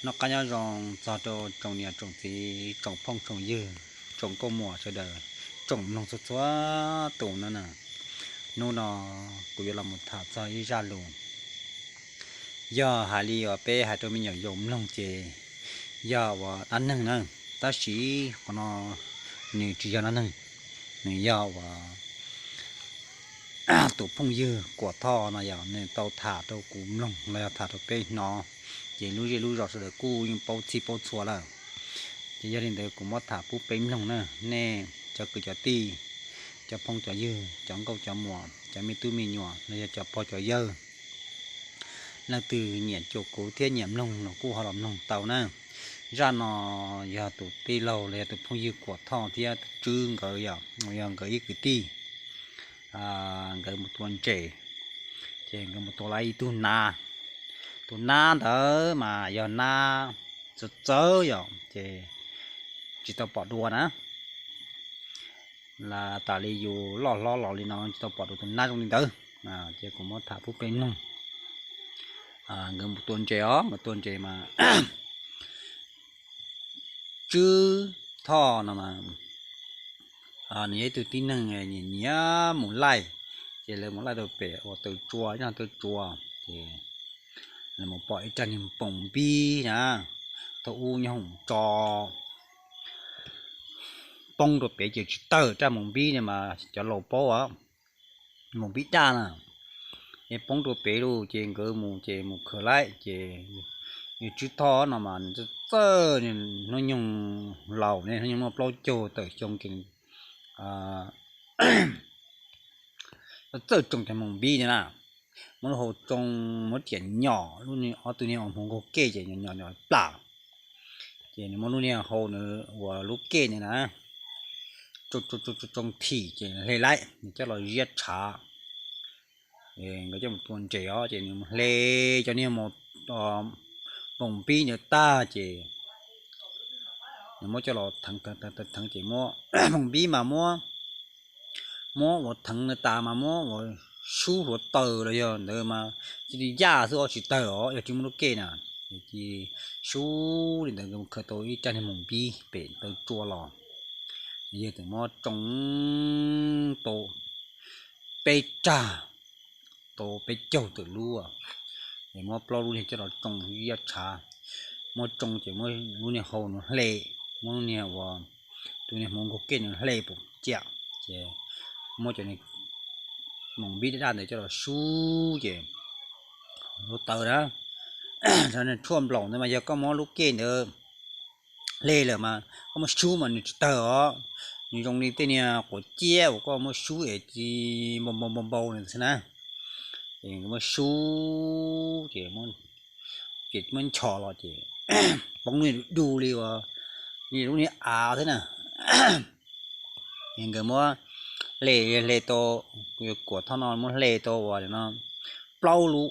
Noj qab nyob zoo txog rau tsoom niam tsoom txiv, tsoom phooj tsoom ywg, tsoom nkauj muam sawv daws, tsoom mloog txhua txhua tus no na. Hnub no kuv yuav los mus tham txog ib zaj lus, yog hais li uas peb hais rau me nyuam yaus mloog ces yog uas dab neeg na, tab sis qhov no nws tsis yog dab neeg, nws yog uas tus phooj ywg Kuam Thoj no yog nws tau tham rau kuv mloog los yog tham rau peb hnov, ces lub zej lub zos sawv daws kuj yeej paub txhij paub txhua lawm. Ces yog li ntawd kuv muab tham pub peb mloog na, nej cov kwv cov tij, cov phooj cov ywg, cov nkauj cov muam, cov me tub me nyuam los yog cov pog cov yawg, leej twg nyiam cuam kuv thiab nyiam mloog los kuj ho los mloog tau na. Zaj no yog tus tij laug los yog tus phooj ywg Kuam Thoj thiab tus Tswb nkawd yom, yog nkawd ib kwv tij, nkawd mus tua ntses, ces nkawd mus tua lawm ib tug nab. Tus nab ntawd mas yog nab txawv txawv yom, ces tsis tau pom dua na. Las tas li yus loj hlob los li no tsis tau pom dua tus nab zoo li ntawd. Ces kuv muab tham pub peb mloog. Nkawd mus tua ntses os, nkawd tua ntses mas Tswb Thoj no mas nws yog ib tug tib neeg nyiam nyiam mus laij, ces lawv mus laij rau pem uas taw tsua, ib tog taw tsua, ces lawv mus pom ib rag niag npoos npib na, thaum ub nyob hoom tso poob rau pem ces tsis tawg, rag npoos npib no mas cov laus paub, npoos npib daj na, es poob rau pem lawm ces nkawd mus ces mus khaws laij ces Tswb Thoj no mas txawj, hnub nyoog laus ne, hnub nyoog muaj plaub caug tawm xyoo ces txawj tsoo cov npoos npib no na, muab lub hau tsoo, muab riam nyom, lub niag ob tug niag uas hmuv nkaug kej ces nyom nyom plam, ces nws muab lub niag hau nws uas lub kej nws na tsoo thim ces hle laij nws coj los ziab tshav. Nkawd coj mus tua ntses os, ces nws hle cov niag npoos npib ntawd tag ces nws muab coj los theev, theev ces muab npoos npib mas muab, muab ua theev nws tas mas muab ua sub hluav taws los yog ntawd mas cia li yaj xwb os, tsis tawg os, yog tsis muaj lub kej na. Ces sub li ntawd nkawd mus khaws tau ib rag niag npoos npib pem taw tsua los, yawg txawm muab tsoo tau peb rag, tau peb caug tawm lub, es muab plaub lub niag coj los tsoo ziab tshav, muab tsoo ces muab lub niag hau nws hle, muab lub niag uas tus niag hmuv nkaug kej nws hle pum ciam, ces muab cov npoos npib daj daj ntawd coj los sub ces hluav taws na, tshuaj nplaum ntawd mas yog koj muab lub kej ntawd hle lawm mas koj muab sub mas nws tsis tawg os, nws zoo li tej niag quav ciab uas koj muab sub es tsis npau npau npau npau nws xwb na. Ces muab sub ces, ces muab nchos los ces poob niag du du li uas, li lub niag av xwb na. Ces nkawd muab hle, hle tau, Kuam Thoj no muab hle tau uas no plaub lub,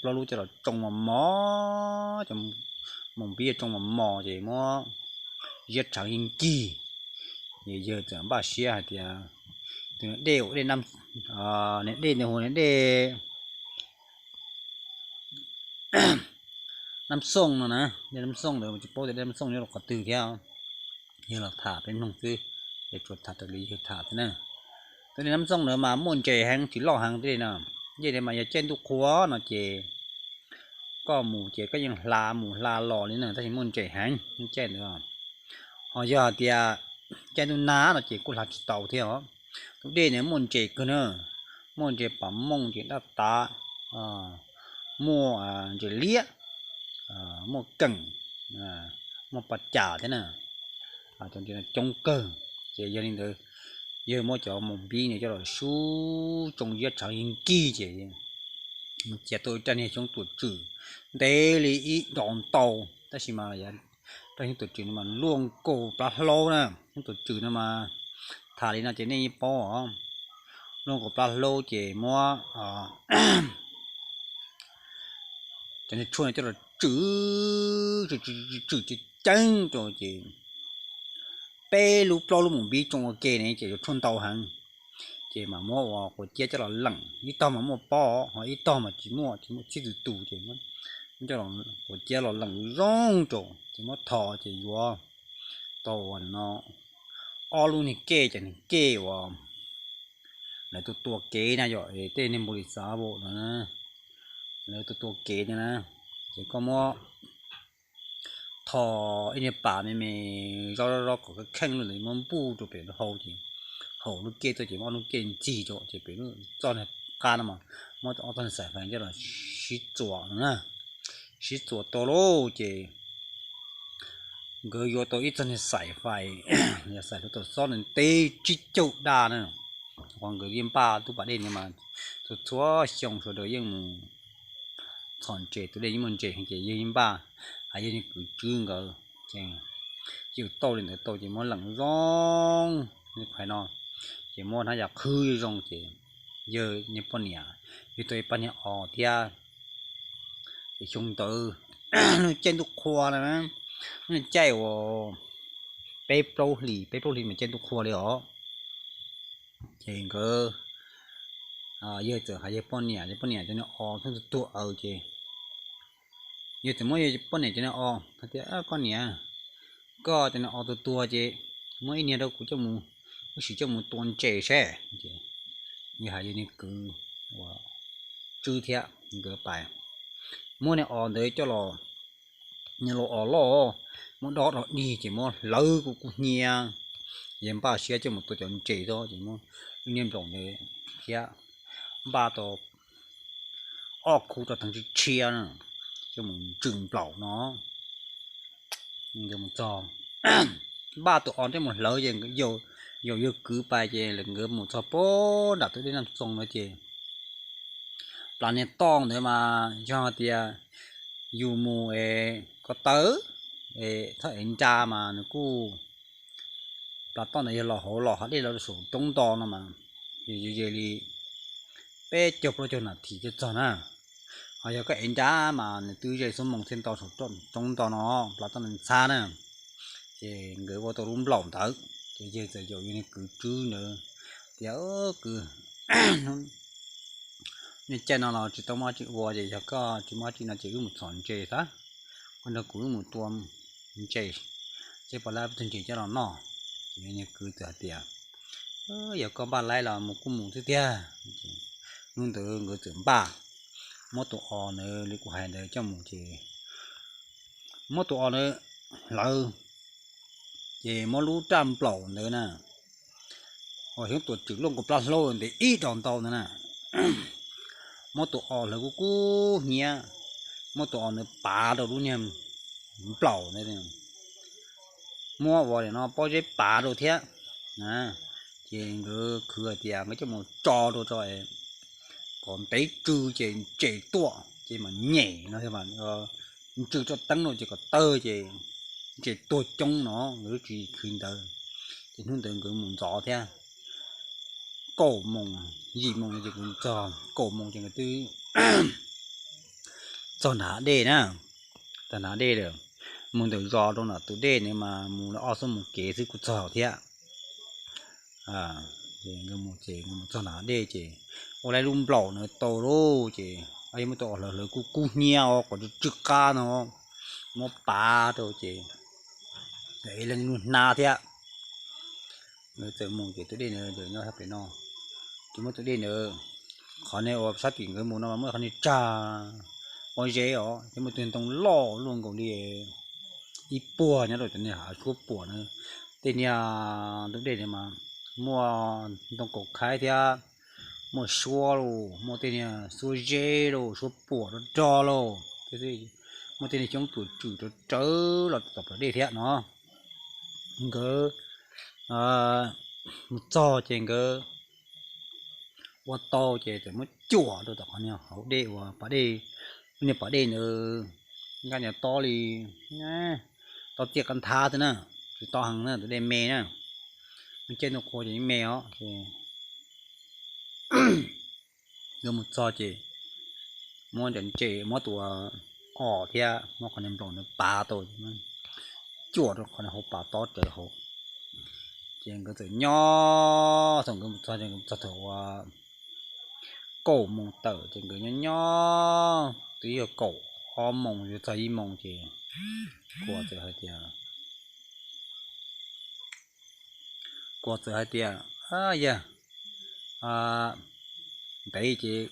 plaub lub coj los tsoo mos mos, cov npoos npib tsoo mos mos ces muab ziab tshav nkig. Ces yawg txawm npaj siab hais tias tus niag dej, dej, niag dej ntawd hu niag dej Nab Xooj no na, dej Nab Xooj ntawd tsis paub tias dej Nab Xooj nyob rau qhov twg thiab, yog los tham peb mloog xwb, es tsuas tham raws li yawg tham xwb na. Tus dej Nab Xooj ntawd mas muaj ntses heev tsis loj heev tej li no, dej ntawd mas yog caij ntuj qhua no ces koj mus ces koj yeej hla mus hla los li na, tab sis muaj ntses heev caij ntawd. Ho yog hais tias caij ntuj nag no ces kuj hla tsis tau thiab os. Tus dej ntawd muaj ntses kawg na, muaj ntses pam mooj, ntses daj tav, muaj ntses liab, muaj keem, muaj pas cas thiab na, cov ntses no coob kawg. Ces yog li ntawd, yawg muab cov npoos npib no coj los sub tsoo ziab tshav nkig ces mus txiav tau ib rag niag xyoob tuam tswm ntev li ib nto ntau, tab sis mas rag xyoob tuam tswm no mas luaj nkaus plab hlaub na. Xyoob tuam tswm no mas tham li no ces nej yeej paub os, luaj nkaus plab hlaub ces muab cov niag tshuaj no coj los tswm, tswm tswm tswm ceev rau ces peb lub plaub lub npoos npib tsoo ua ke ne ces yuav tshuaj ntau heev. Ces mas muab ua quav ciab coj los leem, ib tog mas muaj pob ho ib tog mas tsis muaj, tsis muaj txhib txhua tus ces muab coj los quav ciab los leem zoo rau ces muab tho ces yuav tau uas no ob lub niag kej, cov niag kej uas lawv tua tua kev na, yog tej niag npau li xav vau no, lawv tua tua kev na, ces koj muab tho ib niag pas me me zob zob zob kom kheej lub ntawd muab npuj rau pem lub hau ces haum lub kej tuaj ces muab ob lub kej ntxig rau ces pem lub txoj niag qab no mas muab ob txoj niag xaim fais coj los sib txuas no na, sib txuas tau lauj ces nkawd yuav tau ib txoj niag xaim fais, yog xaim hluav taws xob ntev tsib caug daj na, qhov nkawd yeej npaj tub pas dej ntawd mas txhua txhua xyoo sawv daws yeej mus txhom ntses, tus dej yeej muaj ntses ces yeej npaj, hais yog niag kwv tswb nkawd ces yus tau li ntawd tau ces muab leem zoo li hais no ces muab hnab yas qhwv zoo ces yawg niag poj niam yug tau ib pab niag os thiab. Ces xyoo ntawd lub caij ntuj qhua na, lub caij uas peb plaub hlis, peb plaub hlis mas caij ntuj qhua li os. Ces nkawd, yawg txawm hais yawg poj niam, yawg poj niam cov niag os tuag tuag aws ces yawg txawm muab yawg poj niam cov niag os hais tias, koj niam, koj cov niag os tuag tuag ces muab ib niag rau kuv coj mus, wb sim coj mus tua ntses seb. Yawg hais yawg niag kwv uas tswb thiab nkawd pais muab niag os ntawd coj los, niag laus os loj, muab dob rau dig ces muab hlawv kuj kub hnyiab. Yawg npaj siab coj mus tua cov ntses xwb ces muab ib niag nplaum ntawd thiab npaj tau ob khub rau theev tshiab tshiab na, coj mus ntsws nplaum no. Nkawd mus txog, npaj tus os thiab mus hlawv ces yaum yawg kwv pais ces lawv nkawd mus txog puag nram tus dej Naj Txoos ntawd ces plas niag toj ntawd mas yog tias yus mus es ko taw, es txhob ev nra mas nws kuj, plas toj ntawd yog los hauv los hav dej los rau saum roob nto no mas, yus ze li peb caug plaub caug nas this thiaj txog na. Ho yog koj ev nra mas nws twb ze xuab moos thiaj nto saum roob nto no, plas toj ntawd ntxhab na. Ces nkawd ua tau lub nplaum ntawd ces yawg txawm yaum yawg niag kwv tswb ntawd tias, kwv, nej caij no los tsis tau muaj dab tsi ua ces yog koj tsis muaj dab tsi no ces wb mus txhom ntses xwb, koj nrog kuv wb mus tua ntses, seb puas laib tug ntses coj los noj. Ces yawg niag kwv txawm hais tias, yog koj npaj laib los mus kuj mus xwb tiag. Hnub ntawd nkawd txawm npaj, muab tus os ntawd li kuv hais ntawd coj mus ces muab tus os ntawd hlawv, ces muab lub raj nplaum ntawd na, uas xyoob tuam tswm luaj nkaus plab hlaub ntev ib dos ntau ntawd na, muab tus os hlawv kub kub hnyiab, muab tus os ntawd pav rau lub niag nplaum ntawd, muab ua li no pob zeb pav rau thiab. Ces nkawd khwv hais tias nkawd coj mus tso rau tso kom ntev tsw ces ntses tuaj ces mam nyem no, ntsws tso teeb rau ces kom tawg ces ntses tuag coob no, nkawd lub tswv yim khwv ntawd. Ces hnub ntawd nkawd mus ntxov thiab, kaum moos, yim moos no ces nkawd txog, kaum moos ces nkawd twb txog nram hav dej na. Txog nram hav dej lawm, mus ntawm zos rau nram tus dej ntawd mas mus ob xuab moos kev xwb kuj txog thiab. Nkawd mus ces nkawd mus txog nram hav dej ces ua lub nplaum ntawd tau lauj ces yawg muab tus os hlawv hlawv kub kub hnyiab os kom tsw tsw qab no, muab pav rau ces ev leej lub hnab thiab. Nkawd txawm mus ces tus dej ntawd nyob sab pem no, ces muab tus dej ntawd, qhov niag uas sab tim nkawd mus no mas muab qhov niag tsag pob zeb os, ces muaj tus ntoo loj luaj nkaus li ib puag nyob rau cov niag hav suab puam na. Tej niag ntug dej ntawd mas muaj ntoo kaum khaib thiab, muaj suab lauj, muaj tej niag suab zeb lauj, suab puam rog rog lauj, muaj tej niag xyoob tuam tswm rawv rawv los tom plawv dej thiab no. Nkawd mus txog ces nkawd ua tau ces txawm muab cuam rau tom qhov niag hauv dej uas pas dej, niag pas dej ntawd nkaj nyuag tob li, tob txiaj qab nthav xwb na, tsis tob heev na, tus dej me na, caij ntuj qhua ces yeej me os. Nkawd mus txog ces muab cov ntses, muab tus os thiab muab qhov niag nplaum ntawd pav tau, cuam rau qhov niag hauv pas tob rawv hauv. Ces nkawd txawm nyob, thaum nkawd mus txog ces nkawd txog thaum uas kaum moos tawm ces nkawd nyob nyob twb yog kaum ob moos yuav txog ib moos ces Kuam txawm hais tias, Kuam txawm hais tias, Yog ntev ces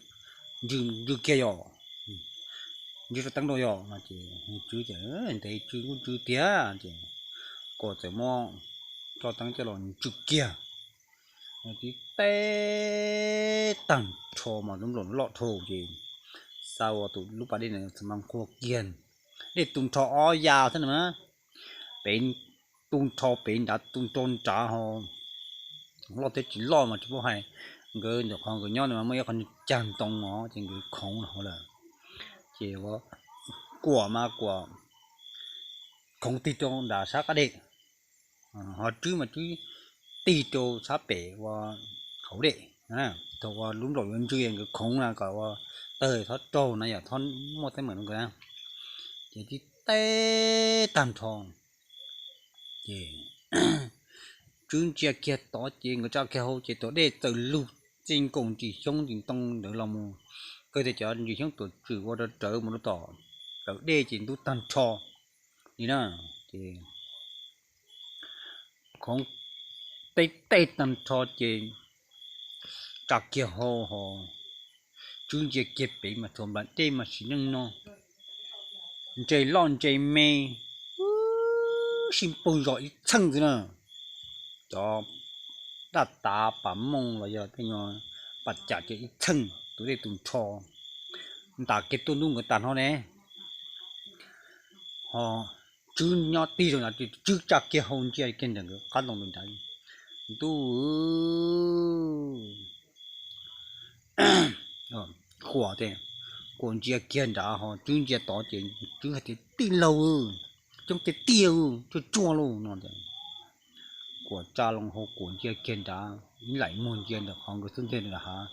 ntsws kiag yom, ntsws rau teeb rau yom no ces Tswb tias, Ntev ntsws kuj ntsws tiag. Ces Kuam txawm muab tso teeb coj los ntsws kiag, tib teb tag nrho mas lub nplaum loj dhau ces xav ua tus lub pas dej ntawd txawm mas nqhuav kiag, dej tu nrho ob yav thiab na, pem tu nrho pem nrad tu nrho nrad ho loj thiab tsis loj mas tsis paub hais. Nkawd ntawm qhov nkawd nyob ntawd mas muaj ib qho cag ntoo os ces nkawd khoov hauv lawm. Ces Kuam mas Kuam khoov tig rau nram sab qab dej, ho Tswb mas Tswb tig rau sab pem ua hauv dej. Thaum ua lub nplaum yuav ntsws nkawd khoov na kom ua tawg txhob raug na yom, txhob muaj teeb meem rau nkawd na. Ces tib teb tag nrho ces Tswb ntsia kiag tod ces nkawd tsa kiag hauv ces tus dej txawm lug txij nkaus ntsis xyoob ntsis ntoo ntawd los mus, kawg tias cov ntsis xyoob tuam tswm ua rau rawv mus rau tom plawv dej ces ntub tag nrho li na. Ces khoov teb tag nrho ces tsa kiag hauv ho Tswb ntsia kiag pem mas tsuas nplai dej mas sim neej no, ntses loj ntses me sib paug zog ib txheej xwb na. Cov daj tav pas mooj los yog tej nyuag pas cam ces ib txheej tus dej tu nrho ntas kiag tuaj ntub nkawd tag nrho ne. Ho Tswb nyob tig rau nrad, Tswb tsa kiag hauv ntsia kiag nram nkawd qab ntoo nrad, ntuj, Kuam tias, Kuam ntsia kiag nrad ho Tswb ntsia tod ces Tswb hais tias, Tij laug, coob tiag tiag, tsuag tsuag lauj no. Kuam tsa loo hauv Kuam ntsia kiag nrad ib laim muag ntsia ntawm qhov nkawd xub ntiag nram hav,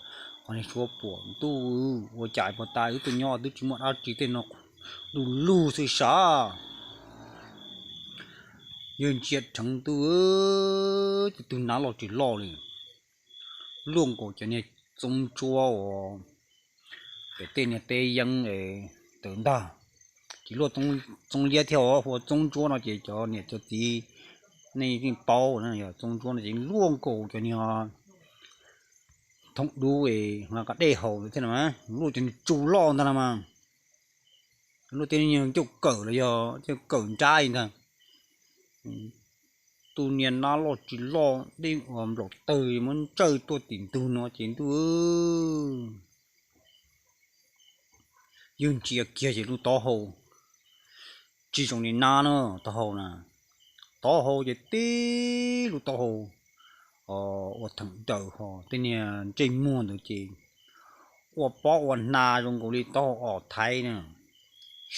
qhov niag suab puam, ntuj, ua cas puas tas wb tuaj nyob twb tsis muaj dab tsi tej no, du lug xwb sav. Yawg ntsia dheev ntuj, ces tus nab loj tsis loj li, luaj nkaus cov niag txoob ntsuab uas pem tej niag teb yeeb es tawm ntag, tsis luaj txoob liab thiab, hu ua txoob ntsuab no ces cov niam cov txiv nej yeej paub na, yog txoob ntsuab no ces luaj nkaus cov niag thooj dub es hla qab dej haus ntawd thiab na, luaj cov niag tsu loj ntag no mas, luaj tej niag ncauj kawm los yog tej kawm nrab li ntag. Tus niag nab loj tsis loj dej uas nplaum tawg muab ntsawj tuaj tim ntug no ces ntuj, yawg ntsia kiag ces lub taub hau tsis zoo li nab na, taub hau na, taub hau ces tib lub taub hau ua theem daws ho tej niag ntsej muag ntawd ces ua pob ua hna zoo nkaus li taub hau os thaiv na,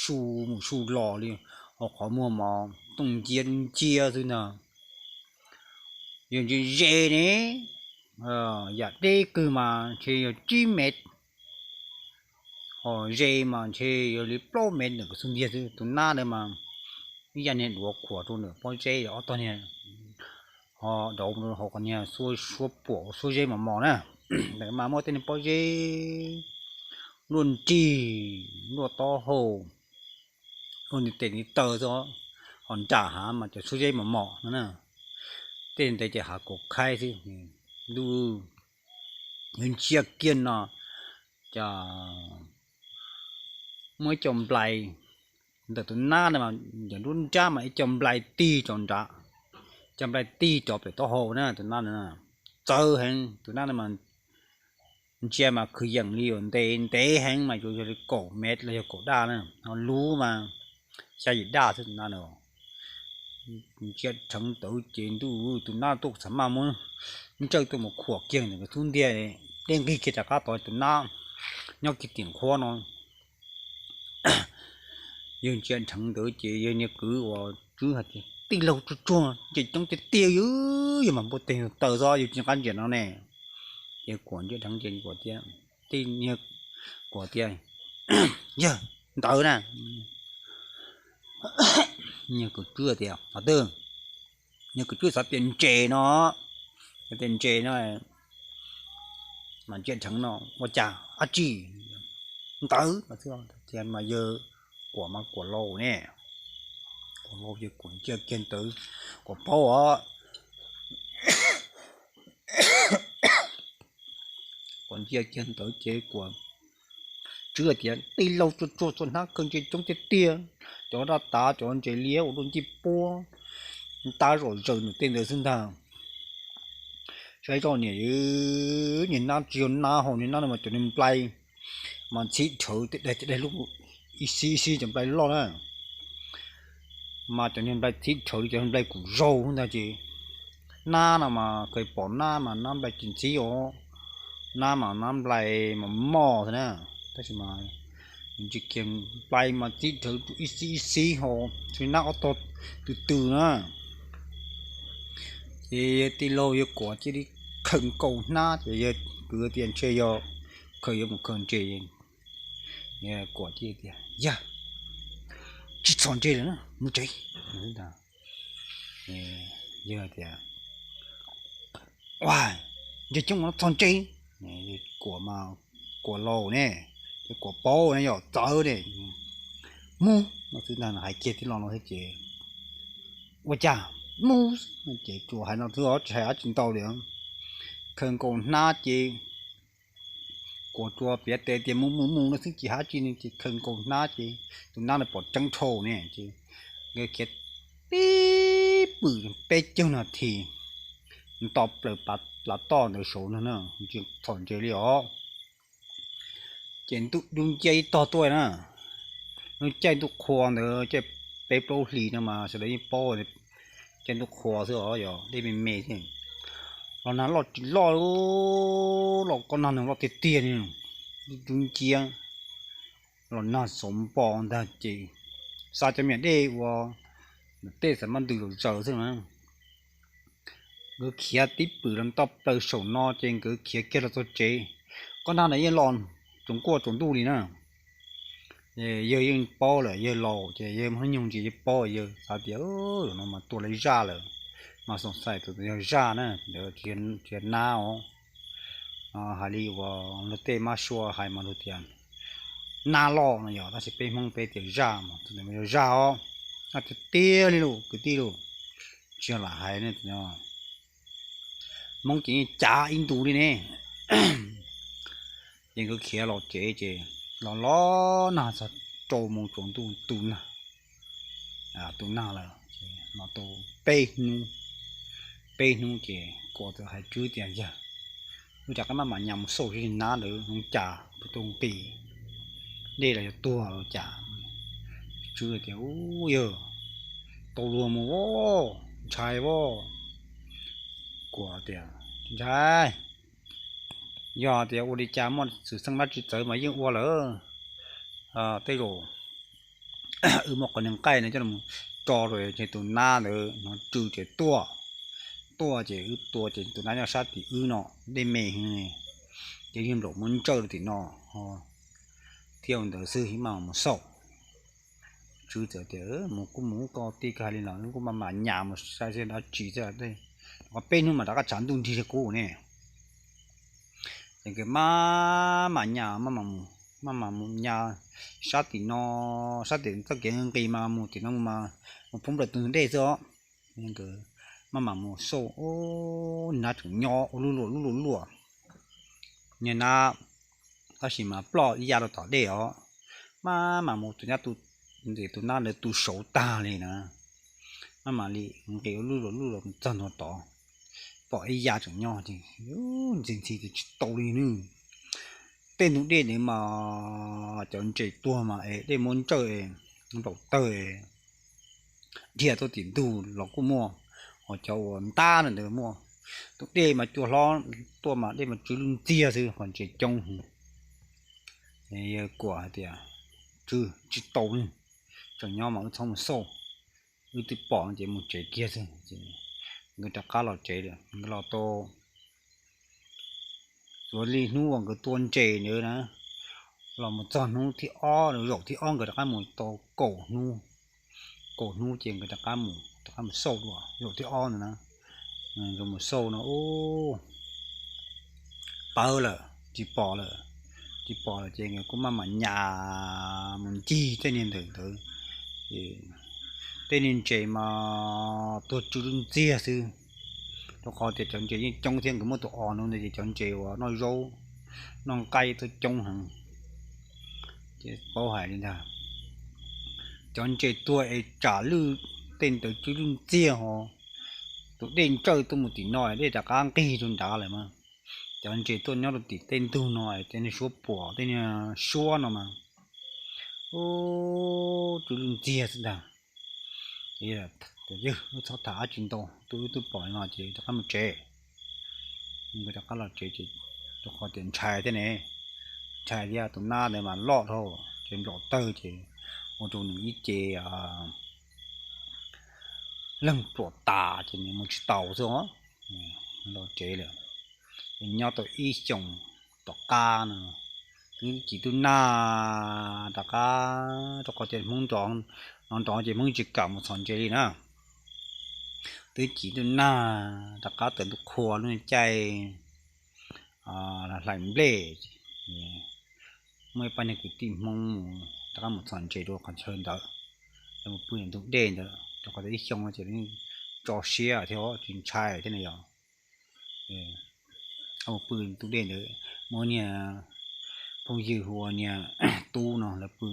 su mus su los li, ho qhov muag mos tooj ncia nciab xwb ntag. Yog ntsia ze ne, yam deb kawg mas ntshe yog tsib mev, ho ze mas ntshe yog li plaub mev ntawm kawg xub ntiag xwb. Tus nab ntawd mas ib yam niag duav khuam rau ntawm pob zeb, ob tog niag ho dauv hauv qhov niag suab puam suab zeb mos mos na, ntawd mas muaj tej niag pob zeb luaj nrig, luaj taub hau, luaj ntiv tes ntiv taw xwb, ho nram hav mas cov suab zeb mos mos no na. Tej ntawd ces hav kaum khaib xwb. Ntuj, yawg ntsia kiag no cas muaj ib co nplai ntawm tus nab na, nram nruab nrab mas ib co nplai tig rov nrad, co nplai tig rov pem taub hau na. Tus nab na txawv heev, tus nab na mas ntsia mas kwv yees li, yuav ntev ntev heev mas yuav yog li kaum mev los yog kaum daj na, ho luv mas xya yim daj xwb tus nab na. Ntsia dheev ntawd ces ntuj, tus nab tuaj txam maj muab ntsawj tuaj mus khuam kiag ntawm nkawd xub ntiag, dej nqig kiag rov qab tod, tus nab nyob kiag tim nqhuab no. Yawg ntsia dheev ntawd ces yawg niag kwv uas Tswb hais tias, Tij laug tsuag tsuag, ntsia coob tiag tiag, yog mas npua teg taw xwb, yawg tsis nqa ntsia no ne. Ces Kuam ntsia dheev ces Kuam tias, Kuam tias, Yawg, ntawd na. Niag kwv Tswb tias, Qhov twg? Niag kwv Tswb xav tias ntses no, tias ntses no, mas ntsia dheev no ua cas dab tsi ntawd. Tias mas yawg Kuam mas Kuam laus ne, Kuam laus ces Kuam ntsia kiag ntawd, Kuam paub os. Kuam ntsia kiag ntawd ces Kuam tswv tias tij laug tsuag tsuag txhua hnab khaws ntses coob tiag tiag, cov daj tav cov ntses liab ua rau ncej puab ntab zom zaws nws tej ntawd xwb ntag. Saib zoj niam, niag nab tsis yog nab hos, niag nab no mas cov niag nplai mas ntxhib dhawv tej daim tej daim lub ib xib ib xib cov nplai loj na, mas cov niag nplai ntxhib dhawv li cov nplai kuv zaug ntag ces nab no mas khaws pom nab mas nab nplai tsis ntxhib os, nab mas nab nplai mas moj xwb na, tab sis mas nplai mas ntxhib dhawv ib xib ib xib hos tsis nab ob tog tw tw na. Ces yawg tij laug yawg Kuam cia li khaws nkaus hnab ces yawg kwv tias ntshe yog khaws yuav mus khaws ntses. Kuam cia tias yog tsis txhom ntses lawm na mus tsev. Yawg tias ua ntses coob no txhom ntses. Kuam mas Kuam laus ne, ces Kuam paub ne yog txawv ne, mus no xwb ntag, hais kiag tib lo no thiab ces ua cas mus ces tsuas hais no xwb os tsis hais dab tsi ntau li. Khaws nkaus hnab ces Kuam tsuas piav tes tias mus mus mus no xwb tsis hais dab tsi li ces khaws nkaus hnab ces tus nab no pom tseeb dhau ne ces nkawd khiav tib pwm peb caug nas this nto plaws plav toj ntawd saud no na, tsis txhom ntses li os. Ces ntuj dub nciab ib tog tuaj na, ntuj caij ntuj qhua ntawd caij peb plaub hlis no mas sawv daws yeej paub, caij ntuj qhua xwb os, yog dej me me xwb. Los nag loj tsis loj, los koj nag nws loj tiag tiag li, ntuj dub nciab los nag xauv npo ntag ces xa cov me nyuam dej ua tej xav maj ntws zom zaws xwb na. Nkawd khiav tib pwm los toj plaws saum no ces nkawd khiav kiag los txog tsev. Koj nag ntawd yeej los tsaus nkuaj tsaus ntuj li na. Yawg yeej paub lawm, yawg laus ces yawg muaj hnub nyoog ntsis yawg paub, yawg xav tias no mas tua lawv zaj lawm, mas xoom xais tus yog zaj na, ntawd tsis yog nab os. Hais li uas luag tej mab sua hais mas luag tias nab loj no yog, tab sis peb Hmoob peb tias zaj mas tus ntawd mas yog zaj os. Tiag tiag li lauj kwv tij lauj, tsis yog lam hais, Hmoob ces yeej cav ib ntus li ne. Ces nkawd khiav los tsev ces los los nag txog rau mus tsaus ntuj tu nag, tu nag lawm, los tau peb hnub, peb hnub ces Kuam txawm hais Tswb tias yawg, wb rov qab maj mam nyas mus xauj seb nab ntawd zoo cas, puas tau nqis dej los yog tuag los cas. Tswb tias u, yawg, tau luag mus, ntshai as. Kuam tias ntshai, yog tias ua li cas muaj xwm txheej dab tsi txawv mas yeej ua lawm. Tej zaum wb muab qhov niag nqaij no coj los tso rau ces tus nab ntawd hnov tsw ces tuaj, tuaj ces wb tua ces tus nab nyob sab tim wb no, dej me heev, ces yeej nplaum muab ntsawj rau tim no thiab ua ntawd xwb, maj mam mus xauj. Tswb txawm tias mus kuj mus, koj tij kawg hais li los kuj maj mam nyas mus saib seb dab tsi thiab, qhov peb hnub mas rov qab tshav ntuj nrig li qub ne. Ces nkawd maj mam nyas, maj mam mus nyas sab tim no, sab tim txoj kev nqis mas mus tim no mus mas mus poob plaws tus ntug dej xwb os. Nkawd maj mam mus xauj, nab tseem nyob ua luaj luaj luaj luaj, niag nab, tab sis mas ploj ib yav rau tom dej os. Maj mam mus tus nab, tus nab ntawd tu saud tag li na, maj mam li nqis ua luaj luaj luaj mus txog ntua tod, pom ib yav tseem nyob ces ntxhi ntxhi tias tsis tau li nawb. Tej ntug dej ntawd mas cov ntses tuag mas es dej muab ntsawj es nplaum tawg es dhia tuaj tim ntug los kuj muaj, ho cov uas ntab ntawd muaj. Tus dej mas cua hlob tuaj mas dej mas tsw lwj ntxiag xwb, qhov ntses coob heev. Yawg Kuam hais tias, Tswb, tsis tau li, tseem nyob mas wb txhob mus xauj, wb twb pom ces mus tsev kiag xwb. Nkawd rov qab los tsev lawm, nkawd los tau, txuas li hnub uas nkawd tua ntses ntawd na, los mus txog hnub thib ob, zaum thib ob nkawd rov qab mus tau kaum hnub, kaum hnub ces nkawd rov qab mus, rov qab mus xauj dua zaum thib ob ntawd na. Nkawd mus xauj no ub, pawv lawm tsis pom lawm, tsis pom lawm ces nkawd kuj maj mam nyas mus ncig tej niag ntawm ntawd, ces tej niag ntses mas tuag tsw lwj ntxiag xwb, rau qhov tias cov ntses yeej coob thiab, nkawd muaj tus os no ntawd ces cov ntses uas noj zaub noj nqaij tuaj coob heev. Ces paub hais li ntag, cov ntses tuag es tsam lwj tej ntawd tsw lwj ntxiag ho, tus dej ntsawj tuaj mus tim no dej rov qab nqig rau nrad lawm mas, cov ntses tuaj nyob rau tim tej ntug no, tej niag suab puam tej niag suab no mas, u, tsw lwj ntxiag xwb ntag. Ces, Yawg, wb txhob tham dab tsi ntau, twb wb twb pom no ces rov qab mus tsev. Nkawd rov qab los tsev ces rau qhov tias ntshai thiab ne, ntshai thiab tus nab ntawd mas loj dhau, ces nplaum tawg ces ua rau nws ib ce leeg pluam tas ces nws mus tsis taus xwb os. Los tsev lawm, ces nyob tau ib xyoos tom qab no, twb cim tub nag rov qab, rau qhov tias Hmoob nrov nrov ces Hmoob tsis kam mus txhom ntses li na. Twb cim tub nag rov qab tawm ntuj qhua lub caij hlais nplej, muaj ib pab niag kwv tij Hmoob mus rov qab mus txhom ntses rau qhov chaw ntawd, mus pw ntug dej ntawd rau qhov tias ib xyoo no ces tso siab thiab tsis ntshai thiab na yog. Mus pw ntug dej ntawd, muaj niag phooj ywg hu ua niag Tub no lawv pw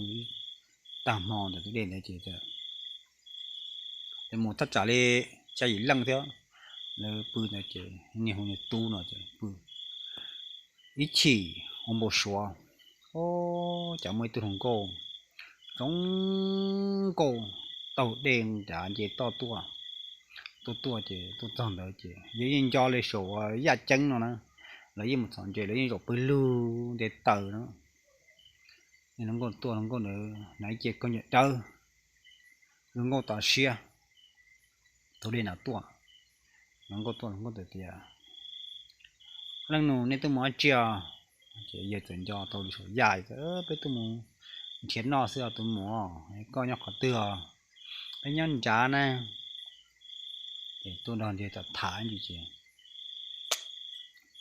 tag hmo ntawm tus dej ntawd ces lawv mus thaj tsam li xya yim leej thiab, lawv pw ntawd ces niag hu niag Tub no ces pw ib chim ua npau suav, o, cas muaj ib tug hluas nkauj zoo nkauj taug dej nrad nce toj tuaj. Tuaj tuaj ces tuaj txog ntawd ces yog yeej nco li saum yaj ceeb no na, lawv yeej mus txhom ntses lawv yeej zaum pawg lug nte taws no. Hluas nkauj tuaj, hluas nkauj ntawd hnav ib ce khaub ncaws dawb, hluas nkauj tov siab, taug dej nrad tuaj. Hluas nkauj tuaj, hluas nkauj txawm tias, Leej nus, nej tuaj mus dab tsi os? Ces yawg txawm nco tau li saum yaj, Peb tuaj mus nrhiav noj xwb os tus muam, koj nyob qhov twg os? Peb nyob nrad na. Ces tuaj nrog ntawd tham ntsis ces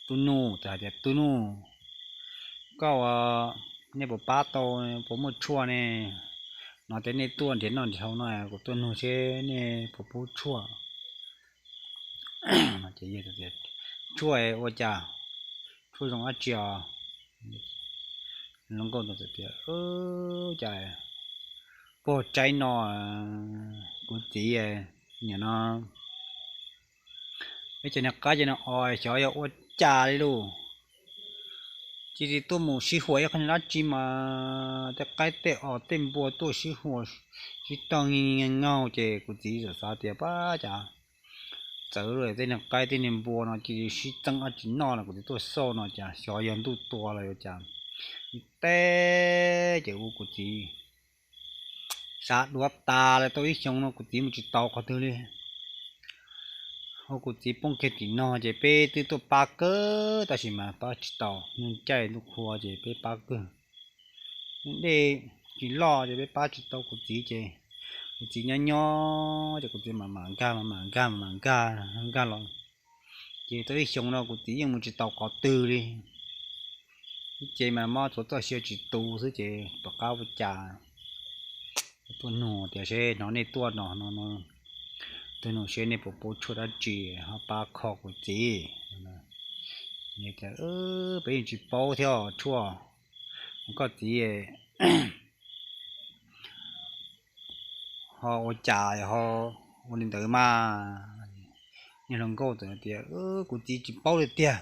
Tub Nuj txawm hais tias, Tub Nuj, koj ua, nej puas pab tau, puas muaj tshuaj ne? Hnov tias nej tuaj nrhiav noj nrhiav haus no, kuv tuaj nug seb nej puas pub tshuaj. Tshuaj ua cas? Tshuaj zoo dab tsi os? Hluas nkauj txawm tias, Cas pog tsaib no, kuv txiv, nim no peb cov niag qaib cov niag os xyov yog ua cas li lauj, cia li tuaj mus sib huas ib qho niag dab tsi mas tej qaib tej os tej npua tuaj sib huas sib tog ngi ngi ngaug ces kuv txiv txawm xav tias pab cas txawv lawm, tej niag qaib tej niag npua no cia li sib txeeb dab tsi noj los kuv txiv tuaj xauj no cas xyov yog ntuj tua los yog cas. Teb ces ua kuv txiv sab duav tas lawm, tau ib xyoos no kuv txiv mus tsis tau qhov twg li. Ua kuv txiv poob kiag tim no ces peb twb tuaj pab kawg tab sis mas pab tsis tau, nws caij ntuj qhua ces peb pab kawg. Dej tsis loj ces peb pab tsis tau kuv txiv ces kuv txiv nyob nyob ces kuv txiv mam mam nkag mam mam nkag mam mam nkag nkag los ces tau ib xyoos no kuv txiv yeej mus tsis tau qhov twg li. Ib ce mas mob txhua txoj sia tsis tu xwb ces tom qab ua cas tuaj nug tias seb hnov nej tuaj no no, tuaj nug seb nej puas pub tshuaj dab tsi ho pab kho kuv txiv. Peb yeej tsis paub thiab tshuaj, koj txiv ho ua cas ho ua li ntawd mas. Niag hluas nkauj txawm tias, Kuv txiv tsis paub li tiag,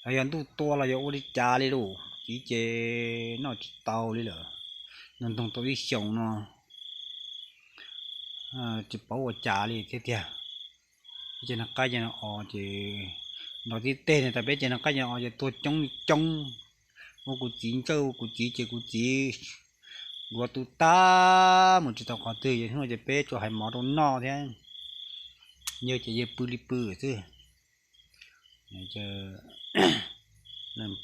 los yog ntuj tua los yog ua li cas li lauj, txiv ces noj tsis tau li lawm, nug nug tau ib xyoos no tsis paub ua cas li thiab tiag. Peb cov niag qaib cov niag os ces nrov tib teg no tas peb cov niag qaib cov niag os ces tuag coob li coob. Ua kuv txiv ntsawj ua kuv txiv ces kuv txiv nkuav tu tag mus tsis tau qhov twg, yog hnub no ces peb tsuas hais mov rau noj thiab, yawg ces yawg pw li pw xwb.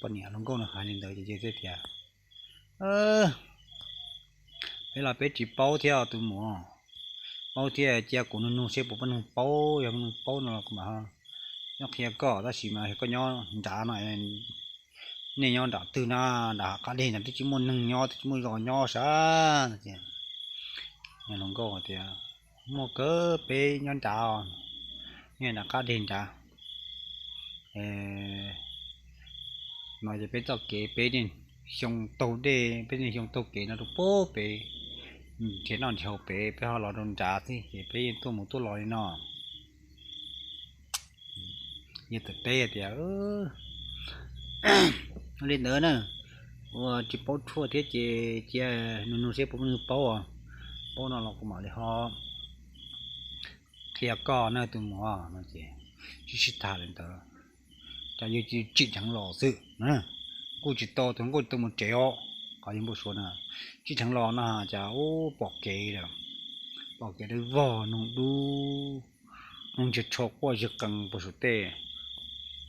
Poj niam hluas nkauj no hais li ntawd ces yawg thiaj tias, Peb los peb tsis paub thiab tus muam, paub thiab cia kuv nug nug seb puas pab nug paub, yog nug paub no los kuv mam nyob qhia koj, tab sis mas yog koj nyob nrad no, Nej nyob nram twg na? Nram hav qab deg nram twb tsis muaj neeg nyob, twb tsis muaj zos nyob sav. Hluas nkauj tias, muaj kawg, peb nyob nrad, nyob nram qab deg nrad. No ces peb txoj kev, peb xyoo taug dej, peb xyoo taug kev no rau pem, nrhiav noj nrhiav haus pem, peb ho los rau nrad xwb ces peb yeej tuaj mus tuaj los li no. Yawg txawm teb tias, li ntawd na, ua tsis paub tshuaj thiab ces cia nug nug seb puas muaj neeg paub, paub no los kuv mam li ho qhia koj na tus muam no ces, sib sib tham li ntawd, cas yawg tsim dheev los xwb. Kuj tsis tau, tus nkauj tsis tau mus tsev os, qhov yawg npau suav na, tsim dheev los no cas ub pom kev lawm, pom kev dawb vog, noog dub, noog ntsiag tsho quaj zig qees puag saum tej,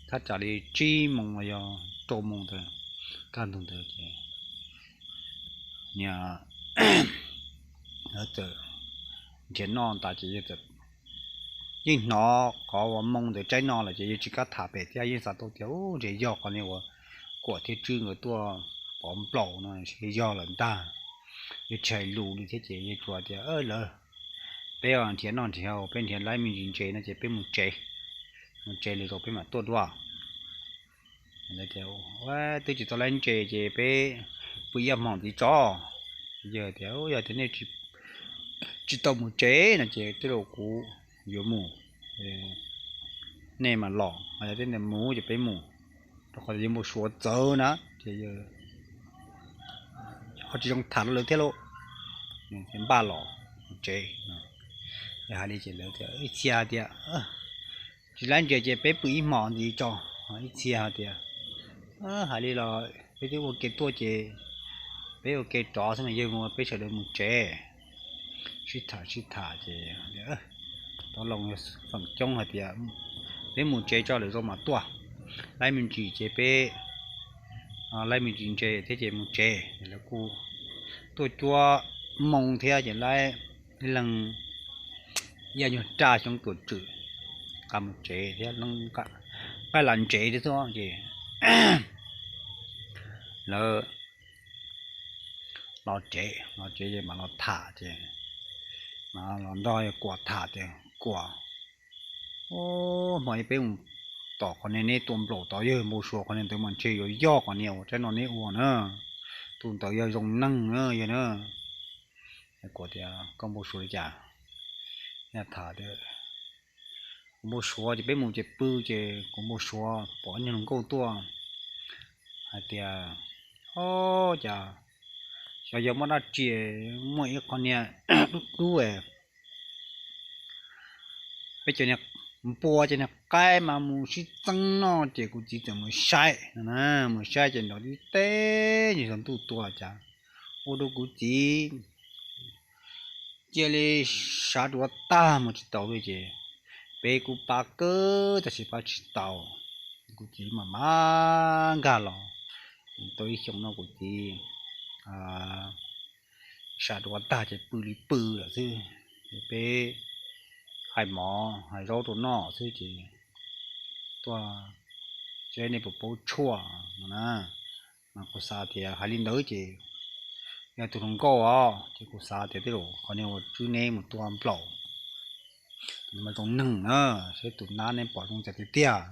thaj tsam li tsib moos los yog rau moos ntawd, kaj ntug ntawd ces niag txawm nrhiav noj tas ces yawg txawm yeej hnov qhov uas moo ntawd tsaib no lawm ces yawg tsis kam tham pem thiab, yeej xav tau tias ub ntshe yog qhov niag uas Kuam thiab Tswb nkawd tuaj pov nplaum no, yog lawm ntag. Yawg tsis hais lus li thiab ces yawg tsuas tias, lawv, peb nrhiav noj nrhiav haus, peb nrhiav laib me ntsis ntses no ces peb mus tsev, mus tsev lwm zaus peb mam tuaj dua. Lawv tias, twb tsis tau laib ntses ces peb pw ib hmo ntxiv tso. Yawg tias, yog tias nej tsis tau mus tsev no ces tej zaum kuv yuav mus, nej mam los, yog tias nej mus ces peb mus, rau qhov yawg npau suav txawv na ces ho tsis zoo tham rau lawv thiab lauj. Npaj los mus tsev. Yawg hais li ces lawv tias, ib txhia hais tias, tsis laib ntses ces peb pw ib hmo ntxiv tso. Ib txhia hais tias, hais li los peb twb ua ke tuaj ces peb ua ke rov xwb mas yawg mus peb sawv daws mus tsev. Sib tham sib tham ces tau loo feem coob hais tias, peb mus tsev tso lwm zaus mam tuaj, laib me ntsis ces peb, laib me ntsis ntses thiab ces mus tsev. Lawv kuj tuaj cuab moo thiab ces laib ib leeg ib yam nyuag raj xyoob tuam tswm, nqa mus tsev thiab, nqaij lam ntsev thiab xwb ces lawv los tsev, los tsev ces mam los tham ces, mam los nrog Kuam tham tias, Kuam, hmo ib peb mus tom qhov niag neb tua nplaum tod, yawg npau suav qhov niag ntawd mas ntshe yuav yog qhov niag uas tsaib no neb ua na, tus ntawd yog zoo neeg na yawg na. Kuam tias, koj npau suav li cas? Tham tias, kuv npau suav ces peb mus ces pw ces kuv npau suav pom ib niag hluas nkauj tuaj hais tias, o, cas xyov yog muaj dab tsi, muaj ib qho niag dub dub, peb cov niag npua cov niag qaib mas mus sib txeeb noj ces kuv txiv txawm mus saib no na, mus saib ces nrov tib teb nyob saum ntuj tuaj cas ua rau kuv txiv cia li sav duav tag mus tsis taus li ces peb kuj pab kawg tab sis pab tsis tau. Kuv txiv mam mam nkag los tau ib xyoos no kuv txiv sav duav tag ces pw li pw lawm xwb. Peb hais mov hais zaub rau noj xwb ces tuaj seb nej puas paub tshuaj no na. Mas kuv xav tias hais li ntawd ces yog tus hluas nkauj os ces kuv xav tias tej zaum qhov niag uas Tswb neb mus tua nplaum mas zoo neeg na, seb tus nab neb pom zoo cas tiag tiag.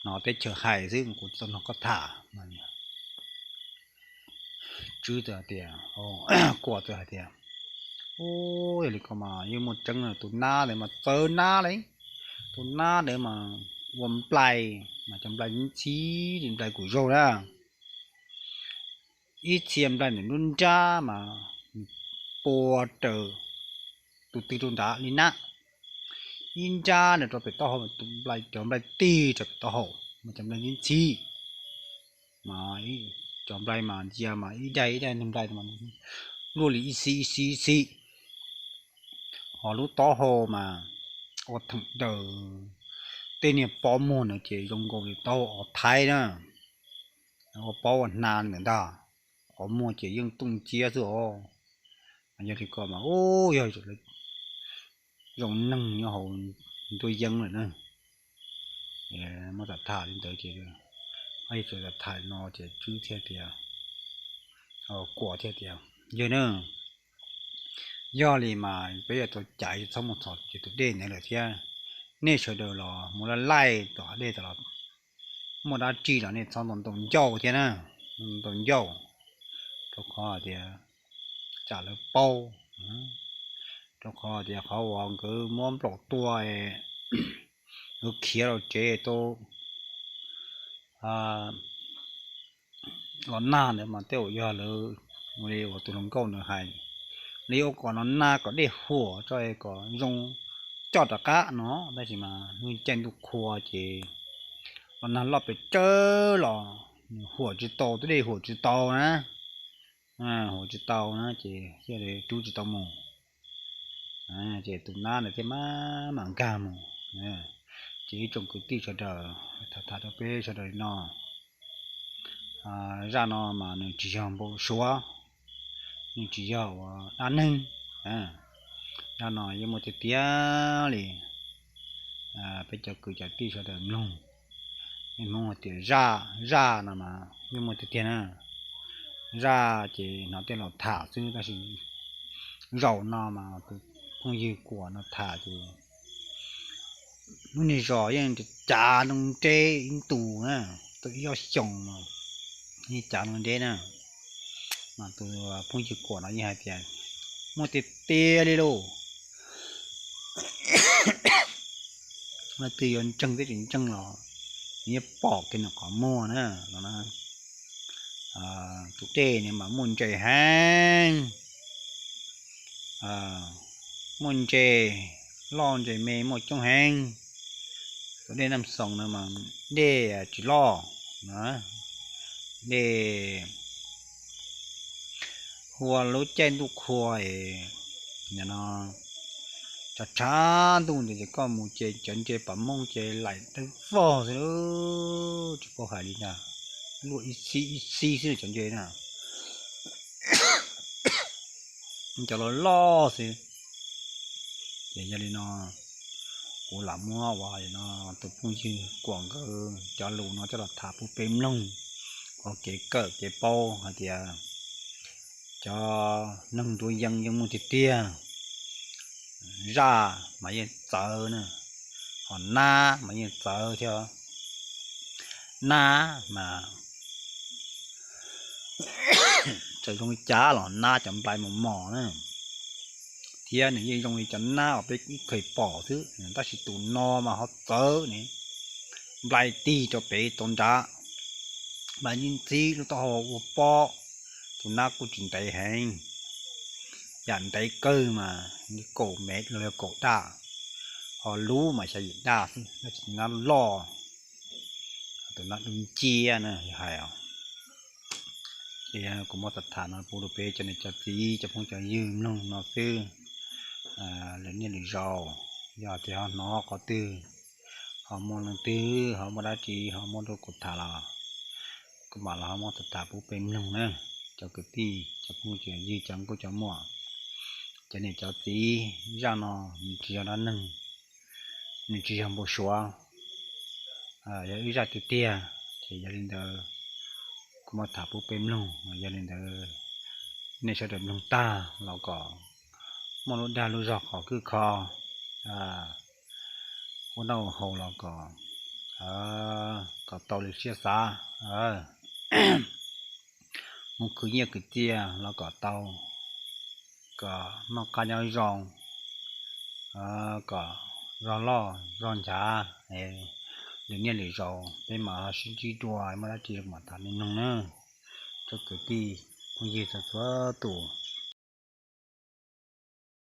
Hnov teb chaws hais xwb kuv tsis tau nrog koj tham. Tswb txawm hais tias, Kuam txawm hais tias, u, yog li ko mas yeej muaj tseeb, tus nab ntawd mas txawv nab li. Tus nab ntawd mas ua nplai, mas cov nplai ntxhib li nplai kuv zaug na. Ib txhia nplai ntawm nruab nrab mas pua raws tus tw rau nrad li na. Ib nrab nws rau pem taub hau, tus nplai, cov nplai tig rau pem taub hau mas cov nplai ntxhib ntxhib. Mas cov nplai mas ntsia mas ib daim ib daim nplai mas luaj li ib xib ib xib ib xib. Ho lub taub hau mas ua theem daws, tej niag pob muag na ces zoo nkaus li taub hau os thaib na, ua pob ua hna ntawm ntag. Qhov muag ces yeej tooj nciab xwb os. Yog li ko mas u, yog zoo neeg nyob hauv ntuj yeeb lawm na. Muab tham tham li ntawd ces Ob yawg txawm tham no ces Tswb thiaj tias, Kuam thiaj tias, Yawg na, yog li mas peb yuav tau caiv txhob mus txhom ces tus dej ntawd lawm thiab. Nej sawv daws los mus laij laij tom dej tas los muaj dab tsi los nej txhob ntaus ncauj thiab na, ntaus ncauj, rau qhov tias tsam lawv paub, rau qhov tias qhov uas nkawd muab nplaum tua, nkawd khiav los tsev tau los nag ntawd mas tej zaum yog lawv, li uas tus hluas nkauj ntawd hais, lawv yuav ua kom los nag kom dej huam tso kom zoo coj rov qab no, tab sis mas ntuj caij ntuj qhua ces los nag loj pes tsawg los nws huam tsis tau, tus dej huam tsis tau na, huam tsis tau na ces thiaj li rub tsis tau mus. Ces tus nab ntawd thiaj maj mam nkag mus. Ces ib tsoom kwv tij sawv daws, tham tham rau peb sawv daws li no, zaj no mas nws tsis yog npau suav, nws tsis yog ua dab neeg. Zaj no yeej muaj tiag tiag li. Peb cov kwv cov tij sawv daws mloog, nej Hmoob hais tias zaj, zaj no mas yeej muaj tiag tiag na. Zaj ces hnov tej laus tham xwb, tab sis zaum no mas tus phooj ywg Kuam no tham ces lub niag zos yeej cav nroo nreb ib ntus na, tau ib ob xyoos no yeej cav nroo nreb na. Mas tus phooj ywg Kuam no yeej hais tias muaj tiag tiag li lauj. Leej twg yuav ntseeg thiab tsis ntseeg los nws yeej pom kiag nws qhov muag na no. Tus dej no mas muaj ntses heev, muaj ntses loj ntses me muaj coob heev. Tus dej Naj Xoos no mas dej tsis loj, dej hu ua lub caij ntuj qhua no, tshav tshav ntuj ntawd ces koj mus ces cov ntses pom mooj ces laim dawb vog xwb, tsis paub hais li ntag, luaj ib xib ib xib xwb cov ntses na, cov loj loj xwb. Ces yog li no kuv lam muab ua no tus phooj ywg Kuam nkawd cov lus no coj los tham pub peb mloog, ua kev kawm kev paub hais tias cov neeg nruab yeeb yeej muaj tiag tiag. Zaj mas yeej txawv na, ho nab mas yeej txawv thiab. Nab mas txawm zoo li cas los nab cov nplai mos mos na, thiab nws yeej zoo li cov nab uas peb ib kheem pom xwb, tab sis tus no mas ho txawv ne, nplai tig rau pem tau nrad, nplai ntxib ntxib lub taub hau ua pob. Tus nab kuj tsis ntev heev, yam ntev kawg mas li kaum mev los yog kaum daj, ho lub mas xya yim daj xwb, tus nab loj, tus nab dub nciab na yog hais os. Ces kuv muab tham tham no pub rau peb cov niam cov txiv cov phooj cov ywg mloog no xwb. Lwm niaj lwm zaus yog tias ho hnov qhov twg, ho muaj leej twg ho muaj dab tsi ho muab rau kuv tham los kuv mam los ho muab tham tham pub peb mloog na. Cov kwv tij cov phooj cov ywg cov nkauj cov muam, cov niam cov txiv, zaj no nws tsis yog dab neeg, nws tsis yog npau suav, yog ib zaj tiag tiag. Ces yog li ntawd kuv muab tham pub peb mloog, yog li ntawd nej sawv daws mloog tag los kom muaj lub dag lub zog qhov kwj kho, ua noj ua haus los kom, kom tau li siab xav, mus khwv nyiaj khwv txiaj los kom tau, kom noj qab nyob zoo, kom zog loj zog nchav. Lwm niaj lwm zaus peb mam ho sib ntsib dua, muaj dab tsi mam tham nej mloog na. Tsoom kwv tij phooj ywg txhua txhua tus,